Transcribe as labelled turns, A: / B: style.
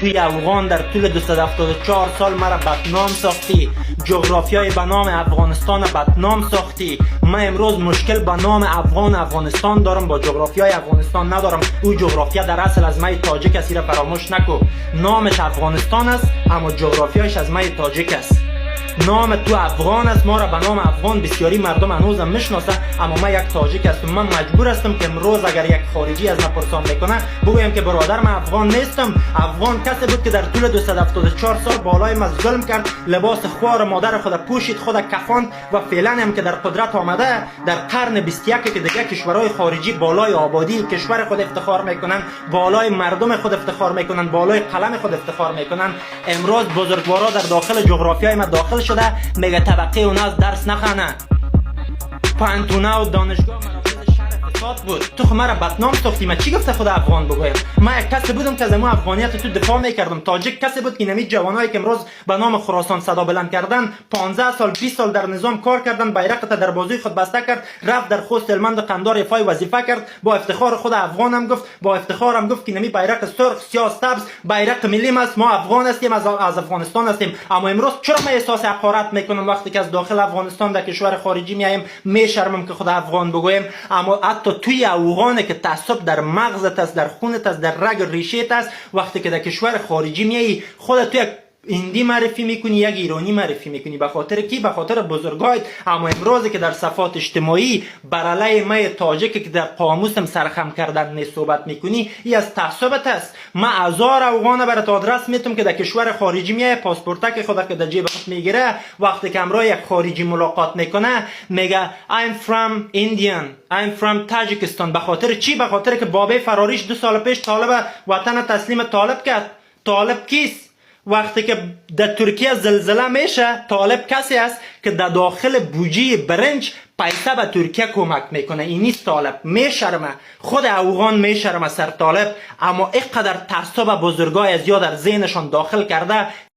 A: توی افغان در طول 274 سال مرا بدنام ساختی، جغرافیای به نام افغانستان بدنام ساختی. من امروز مشکل به نام افغان افغانستان دارم، با جغرافیای افغانستان ندارم. او جغرافیا در اصل از مای تاجک است، را فراموش نکو. نامش افغانستان است اما جغرافیایش از مای تاجک است. نام تو افغان است، ما را به نام افغان بسیاری مردم هنوزم میشناسه، اما من یک تاجک هستم. من مجبور هستم که امروز اگر یک خارجی از من پرسان میکنه، بگویم که برادر، من افغان نیستم. افغان کسی بود که در طول 274 سال بالای ما ظلم کرد، لباس خوار مادر خود پوشید، خود کفاند و فعلا هم که در قدرت آمده، در قرن 21 که دیگه کشورهای خارجی بالای آبادی کشور خود افتخار میکنن، بالای مردم خود افتخار میکنن، بالای قلم خود افتخار میکنن، امروز بزرگوارا در داخل جغرافیای ما داخل شده، میگه طبقه اونا از درس نخوانه، پوهنتونه و دانشگاه مراکز شر فساد بود. تو خو مرا بدنام ساختی. من چی گفته خود افغان بگویم؟ من یک کسی بودم که از امو افغانیت تو دفاع میکردم. تاجک کسی بود که نمی جوانایی که امروز به نام خراسان صدا بلند کردن، 15 سال، 20 سال در نظام کار کردن، بیرق تا در بازوی خود بسته کرد، رفت در خوست، هلمند و قندار ایفای وظیفه کرد. با افتخار خود افغانم گفت، با افتخارم گفت که نمی بیرق سرخ، سیاه، سبز بیرق ملی است، ما افغان هستیم، از افغانستان هستیم. اما امروز چرا من احساس حقارت میکنم؟ وقتی که از داخل افغانستان در کشور خارجی میایم، میشرمم که خود افغان بگویم. اما حتی توی افغانه که تعصب در مغزت است، در خونت است، در رگ ریشه‌ت است، وقتی که در کشور خارجی میایی، خودت تو یک هندی معرفی میکنی، یک ایرانی معرفی میکنی. به خاطر کی؟ به خاطر بزرگایت. اما امروز که در صفحات اجتماعی بر علیه مه تاجک که در قاموسم سرخم کردن نیست صحبت میکنی، ای از تعصبت است. ما هزار افغان برات آدرس میتم که در کشور خارجی میای، پاسپورت که خود که در جیب خود میگیره، وقتی که همراه یک خارجی ملاقات میکنه، میگه I'm from Indian، I'm from Tajikistan. به خاطر چی؟ به خاطر که بابه فراریش 2 سال پیش طالب وطن تسلیم طالب کرد. طالب کیست؟ وقتی که در ترکیه زلزله میشه، طالب کسی است که در داخل بوجی برنج پیسه به ترکیه کمک میکنه. این نیست طالب؟ میشرمه، خود افغان میشرمه سر طالب. اما اینقدر تعصب بزرگای از در ذهنشان داخل کرده.